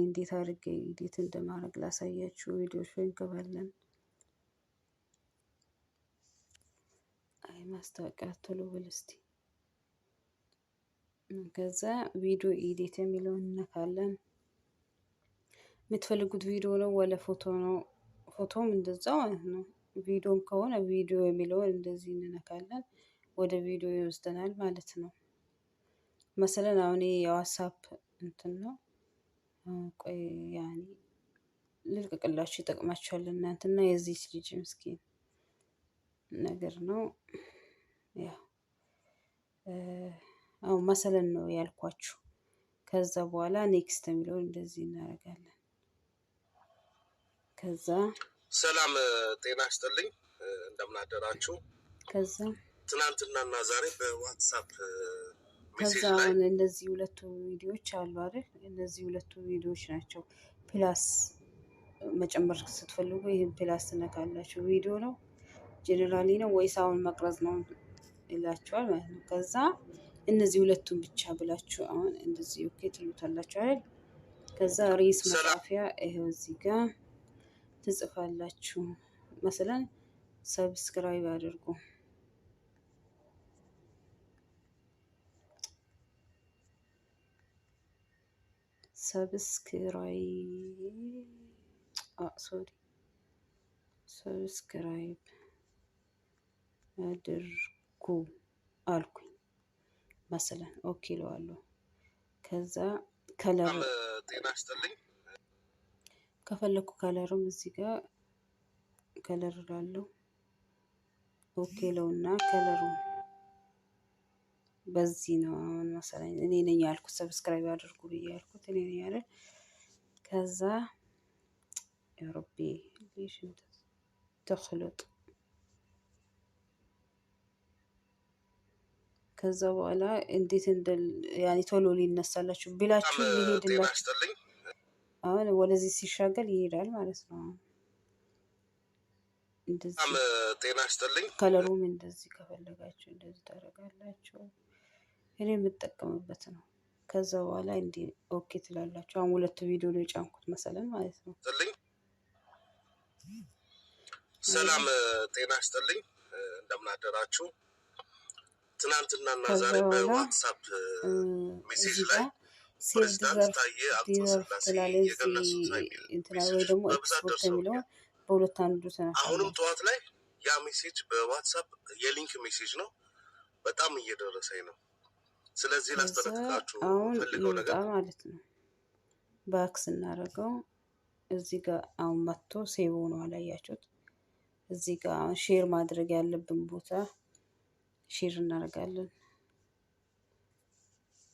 እንዴት አድርጌ edit እንደማድረግ ላሳያችሁ። ቪዲዮ show እንገባለን። አይ ማስታወቂያ ቶሎ በል እስቲ። ከዛ video edit የሚለውን እነካለን። የምትፈልጉት ቪዲዮ ነው ወለ ፎቶ ነው? ፎቶም እንደዛው ማለት ነው። ቪዲዮም ከሆነ ቪዲዮ የሚለውን እንደዚህ እንነካለን። ወደ ቪዲዮ ይወስደናል ማለት ነው። مثلا አሁን የ WhatsApp እንትን ነው። ቆይ ያኔ ልልቀቅላችሁ፣ ይጠቅማችኋል እናንተና የዚች ልጅ ምስኪን ነገር ነው። ያው አሁን مثلا ነው ያልኳችሁ። ከዛ በኋላ next የሚለውን እንደዚህ እናደርጋለን። ከዛ ሰላም ጤና ይስጥልኝ፣ እንደምን አደራችሁ። ከዛ ትናንትናና ዛሬ በ WhatsApp ከዛ message ላይ አሁን እነዚህ ሁለቱ ቪዲዮዎች አሉ አይደል? እነዚህ ሁለቱ ቪዲዮዎች ናቸው። Plus መጨመር ስትፈልጉ ይህን plus ትነካላችሁ። ቪዲዮ ነው generally ነው ወይስ አሁን መቅረጽ ነው ይላችኋል ማለት ነው። ከዛ እነዚህ ሁለቱን ብቻ ብላችሁ አሁን እንደዚህ okay ትሉታላችሁ አይደል? ከዛ ርዕስ ሰላም መጻፊያ ይሄው እዚህ ጋር ትጽፋላችሁ። مثلا subscribe አድርጉ። Subscribe, sorry, subscribe አድርጉ አልኩኝ። مثلا okay እለዋለሁ። ከዛ color ሰላም ጤና ይስጥልኝ። ከፈለኩ color ም እዚህ ጋር color እላለሁ። Okay ለውና color ኡ በዚህ ነው። አሁን مثلا እኔ ነኝ ያልኩት subscribe አድርጉ ብዬ ያልኩት እኔ ነኝ አይደል? ከዛ يا ربي ليش انت تخلط። ከዛ በኋላ እንዴት እንደ ያኔ ቶሎ ሊነሳላችሁ ቢላችሁ ሰላም ጤና ሊሄድላችሁ ይስጥልኝ። አሁን ወደዚህ ሲሻገር ይሄዳል ማለት ነው። እንደዚህ ሰላም ጤና ይስጥልኝ። Color ኡም እንደዚህ ከፈለጋችሁ እንደዚህ ታደርጋላችሁ። እኔ የምጠቀምበት ነው። ከዛ በኋላ እንዲህ okay ትላላችሁ። አሁን ሁለት ቪዲዮ ነው የጫንኩት مثلا ማለት ነው። ይስጥልኝ። ሰላም ጤና ይስጥልኝ። እንደምን አደራችሁ። ትናንትናና ከዛ ዛሬ በኋላ በ WhatsApp message እዚህ ላይ ጋር save ፕሬዚዳንት deserve ታዬ አጽቀ deserve ሥላሴ ትላለ እዚህ የገለጹት ነው የሚል እንትና ወይ message ደግሞ በብዛት ኤክስፖርት ደርሰውኛል። የሚለውን በሁለት አንዱ አሁንም ትነካላችሁ። ጠዋት ላይ ያ message በ WhatsApp የ link message ነው፣ በጣም እየደረሰኝ ነው። ስለዚህ ከዛ ላስጠነቅቃችሁ አሁን ፈልገው ይውጣ ነገር ማለት ነው። Back ስናደርገው እዚህ ጋር አሁን መጥቶ save ሆኗል። አላያችሁት? እዚህ ጋር አሁን share ማድረግ ያለብን ቦታ share እናደርጋለን።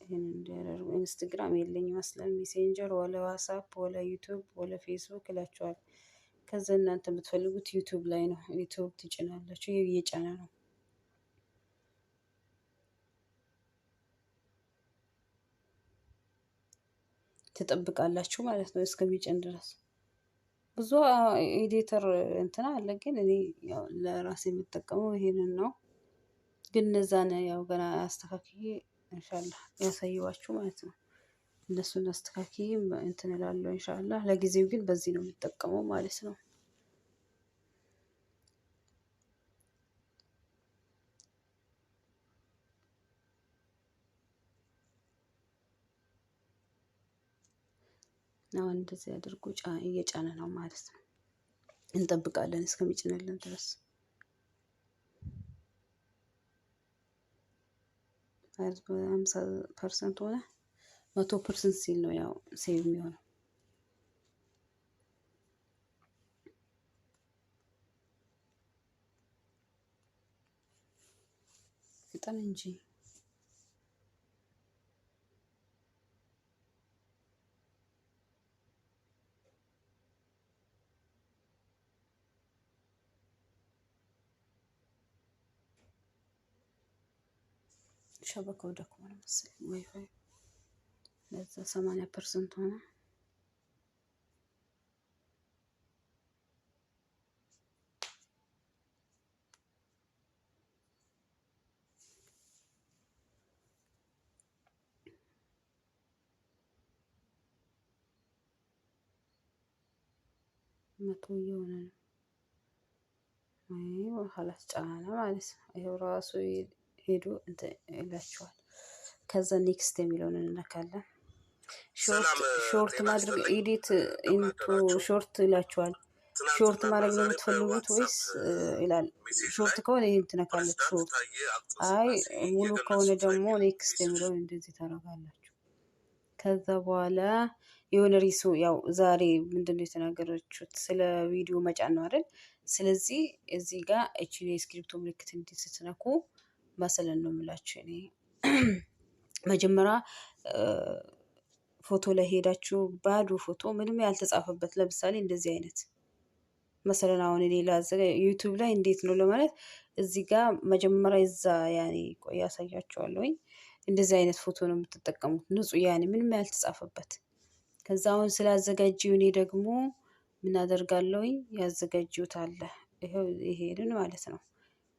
ይህን እንዲያደርጉ Instagram የለኝ ይመስላል፣ Messenger ወለ WhatsApp ወለ YouTube ወለ ፌስቡክ እላችኋል። ከዛ እናንተ የምትፈልጉት YouTube ላይ ነው። YouTube ትጭናላችሁ። ይህ እየጫነ ነው። ትጠብቃላችሁ ማለት ነው እስከሚጭን ድረስ። ብዙ editor እንትና አለ፣ ግን እኔ ያው ለራሴ የምጠቀመው ይሄንን ነው። ግን እነዛን ያው ገና አስተካክዬ إن شاء الله ያሳየዋችሁ ማለት ነው። እነሱን አስተካክዬ እንትን እላለሁ إن شاء الله። ለጊዜው ግን በዚህ ነው የምጠቀመው ማለት ነው። አሁን እንደዚህ አድርጎ እየጫነ ነው ማለት ነው። እንጠብቃለን እስከሚጭንልን ድረስ። 50% ሆነ፣ 100% ሲል ነው ያው save የሚሆነው። ፍጠን እንጂ። شبكة ው ደክሞ ነው መሰለኝ ዋይፋይ ለዛ 80% ሆነ። 100 እየሆነ ነው። خلاص ጫና ማለት ነው። ይኸው ራሱ ሄዶ እንትን ይላችኋል። ከዛ next የሚለውን እንነካለን። Short ማድረግ edit into short ይላችኋል። Short ማድረግ ነው የምትፈልጉት ወይስ ይላል። Short ከሆነ ይህን ትነካለች። Short አይ ሙሉ ከሆነ ደግሞ next የሚለውን እንደዚህ ታደርጋላችሁ። ከዛ በኋላ የሆነ ርዕሱ ያው ዛሬ ምንድን ነው የተናገረችሁት? ስለ ቪዲዮ መጫን ነው አይደል? ስለዚህ እዚህ ጋር እቺን የስክሪፕቶ ምልክት እንዲህ ስትነኩ መሰለን ነው የምላችሁ እኔ መጀመሪያ ፎቶ ላይ ሄዳችሁ ባዶ ፎቶ ምንም ያልተጻፈበት፣ ለምሳሌ እንደዚህ አይነት መሰለን አሁን እኔ ዩቲዩብ ላይ እንዴት ነው ለማለት እዚህ ጋር መጀመሪያ እዛ ያኔ ቆይ ያሳያችኋለሁኝ። እንደዚህ አይነት ፎቶ ነው የምትጠቀሙት፣ ንጹህ ያኔ ምንም ያልተጻፈበት። ከዛ አሁን ስላዘጋጀው እኔ ደግሞ ምን አደርጋለሁኝ? ያዘጋጀሁት አለ፣ ይኸው ይሄንን ማለት ነው።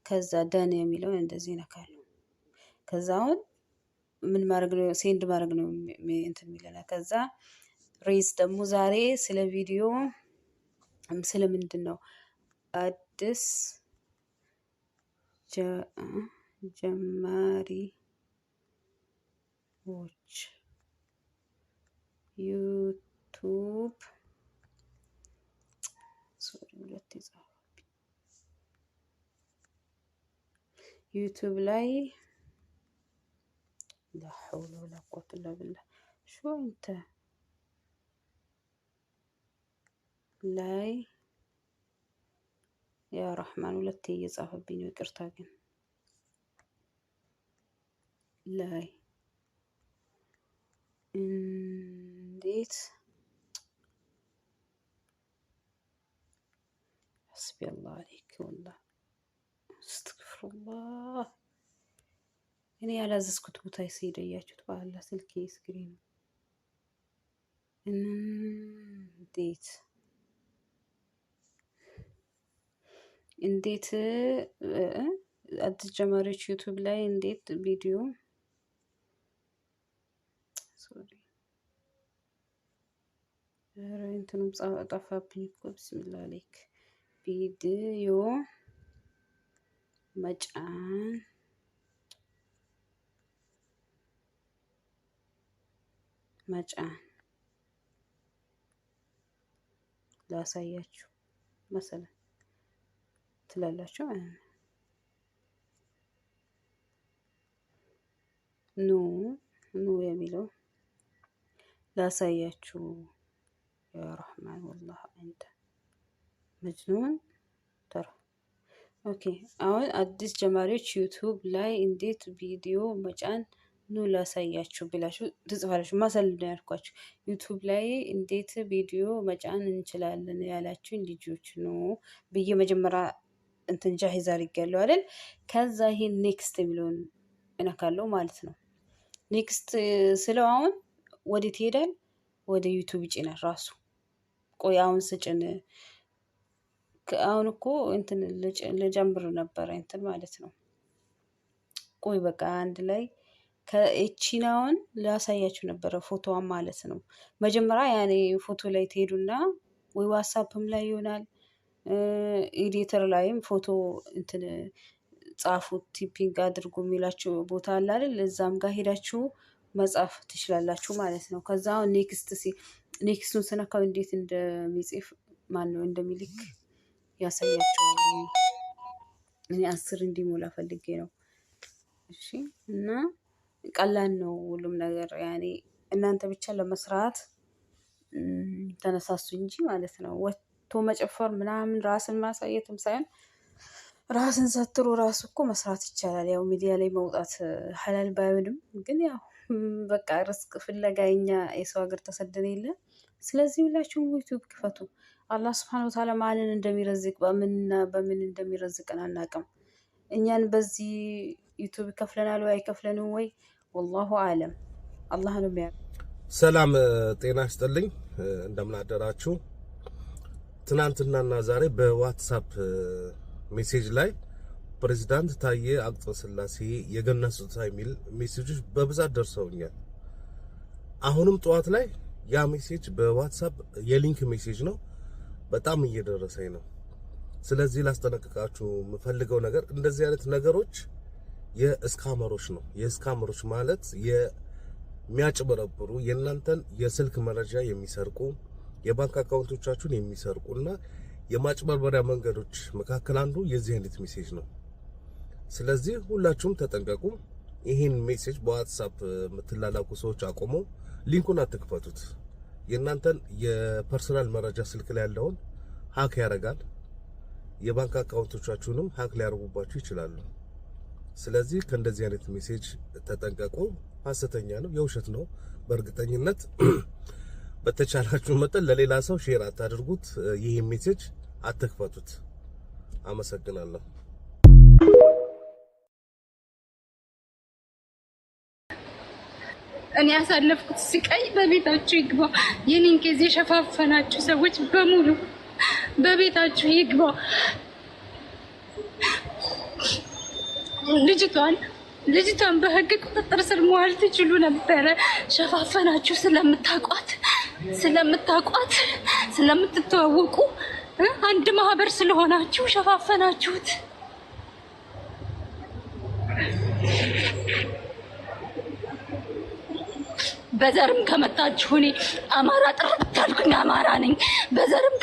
ከዛ done የሚለውን እንደዚህ እነካለሁ። ከዛ አሁን ምን ማድረግ ነው? Send ማድረግ ነው እንትን የሚለና ከዛ ርዕስ ደግሞ ዛሬ ስለ ቪዲዮ ስለ ምንድን ነው? አዲስ ጀማሪዎች ዩቱብ፣ sorry፣ ሁለት የጻፈብኝ፣ ዩቱብ ላይ لا حول ولا قوة إلا بالله شو أنت ላይ يا رحمن ሁለቴ እየጻፈብኝ ነው፣ ይቅርታ ግን ላይ እንዴት حسبي الله عليك والله أستغفر الله። እኔ ያላዘዝኩት ቦታ ሲሄድ እያችሁት በአላህ ስልኬ screen እንዴት አዲስ ጀማሪዎች ዩቱብ ላይ እንዴት ቪዲዮ፣ sorry፣ ኧረ እንትኑም ጠፋብኝ እኮ። بسم الله عليك ቪዲዮ መጫን ላሳያችሁ መሰለን ትላላችሁ ማለት ነው። ኑ ኑ የሚለው ላሳያችሁ። يا رحمن والله أنت مجنون ترى። Okay፣ አሁን አዲስ ጀማሪዎች ዩቱብ ላይ እንዴት ቪዲዮ መጫን ኑ ላሳያችሁ ብላችሁ ትጽፋላችሁ። ማሰል ነው ያልኳችሁ። ዩቱብ ላይ እንዴት ቪዲዮ መጫን እንችላለን ያላችሁኝ ልጆች ኑ ብዬ መጀመሪያ እንትን جاهز አድርጌያለሁ አይደል? ከዛ ይሄን next የሚለውን እነካለሁ ማለት ነው። Next ስለው አሁን ወዴት ይሄዳል? ወደ ዩቱብ ይጭናል ራሱ። ቆይ አሁን ስጭን አሁን እኮ እንትን ልጀምር ነበረ እንትን ማለት ነው። ቆይ በቃ አንድ ላይ ከእቺናውን ላሳያችሁ ነበረ ፎቶዋን ማለት ነው። መጀመሪያ ያኔ ፎቶ ላይ ትሄዱና ወይ ዋትሳፕም ላይ ይሆናል editor ላይም ፎቶ እንትን ጻፉ typing አድርጉ የሚላችሁ ቦታ አለ አይደል? እዛም ጋር ሄዳችሁ መጻፍ ትችላላችሁ ማለት ነው። ከዛ አሁን next ኡን ስነካው እንዴት እንደሚጽፍ ማን ነው እንደሚልክ ያሳያችኋል። እኔ 10 እንዲሞላ ፈልጌ ነው። እሺ፣ እና ቀላል ነው ሁሉም ነገር ያኔ እናንተ ብቻ ለመስራት ተነሳሱ እንጂ ማለት ነው። ወጥቶ መጨፈር ምናምን ራስን ማሳየትም ሳይሆን ራስን ሰትሮ ራሱ እኮ መስራት ይቻላል። ያው ሚዲያ ላይ መውጣት ሐላል ባይሆንም ግን ያው በቃ ርስቅ ፍለጋ እኛ የሰው ሀገር ተሰደን የለ። ስለዚህ ሁላችሁም ዩቲዩብ ክፈቱ። አላህ سبحانه وتعالى ማንን እንደሚረዝቅ በምንና በምን እንደሚረዝቀን አናውቅም። እኛን በዚህ ዩቲዩብ ይከፍለናል ወይ አይከፍለንም ወይ والله أعلم፣ አላህ ነው የሚያውቀው። ሰላም ጤና ይስጥልኝ። እንደምን አደራችሁ። ትናንትናና ዛሬ በዋትሳፕ message ላይ ፕሬዚዳንት ታዬ አጽቀሥላሴ የገና ስጦታ የሚል ሜሴጆች በብዛት ደርሰውኛል። አሁንም ጠዋት ላይ ያ message በዋትሳፕ የ link message ነው። በጣም እየደረሰኝ ነው። ስለዚህ ላስጠነቅቃችሁ የምፈልገው ነገር እንደዚህ አይነት ነገሮች የ scammer ኦች ነው። የ scammer ኦች ማለት የሚያጭበረብሩ፣ የእናንተን የስልክ መረጃ የሚሰርቁ፣ የባንክ account ኦቻችሁን የሚሰርቁና የማጭበርበሪያ መንገዶች መካከል አንዱ የዚህ አይነት message ነው። ስለዚህ ሁላችሁም ተጠንቀቁ። ይህን message በ WhatsApp የምትላላኩ ሰዎች አቁሙ፣ link ኡን አትክፈቱት። የእናንተን የ personal መረጃ ስልክ ላይ ያለውን hack ያደርጋል። የባንክ account ኦቻችሁንም hack ሊያደርጉባችሁ ይችላሉ። ስለዚህ ከእንደዚህ አይነት message ተጠንቀቁ። ሀሰተኛ ነው፣ የውሸት ነው። በእርግጠኝነት በተቻላችሁ መጠን ለሌላ ሰው share አታድርጉት። ይህ message አትክፈቱት። አመሰግናለሁ። እኔ ያሳለፍኩት ስቃይ በቤታችሁ ይግባ። የኔን case የሸፋፈናችሁ ሰዎች በሙሉ በቤታችሁ ይግባ። ልጅቷን በሕግ ቁጥጥር ስር መዋል ትችሉ ነበረ። ሸፋፈናችሁ ስለምታውቋት ስለምትተዋወቁ አንድ ማህበር ስለሆናችሁ ሸፋፈናችሁት። በዘርም ከመጣችሁ እኔ አማራ ጥርት ያልኩኝ አማራ ነኝ። በዘርም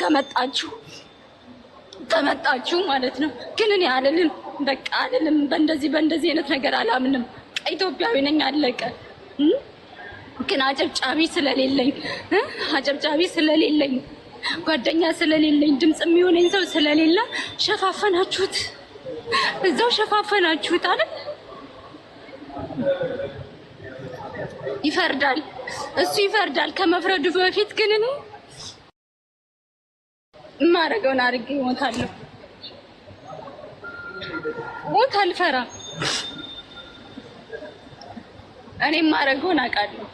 ከመጣችሁ ማለት ነው። ግን እኔ አልልም፣ በቃ አልልም። በእንደዚህ አይነት ነገር አላምንም። ኢትዮጵያዊ ነኝ፣ አለቀ። ግን አጨብጫቢ ስለሌለኝ ጓደኛ ስለሌለኝ ድምፅ የሚሆነኝ ሰው ስለሌለ ሸፋፈናችሁት፣ እዛው ሸፋፈናችሁት አይደል? ይፈርዳል፣ እሱ ይፈርዳል። ከመፍረዱ በፊት ግን እኔ የማደርገውን አድርጌ እሞታለሁ። ሞት አልፈራም። እኔ የማደርገውን አውቃለሁ።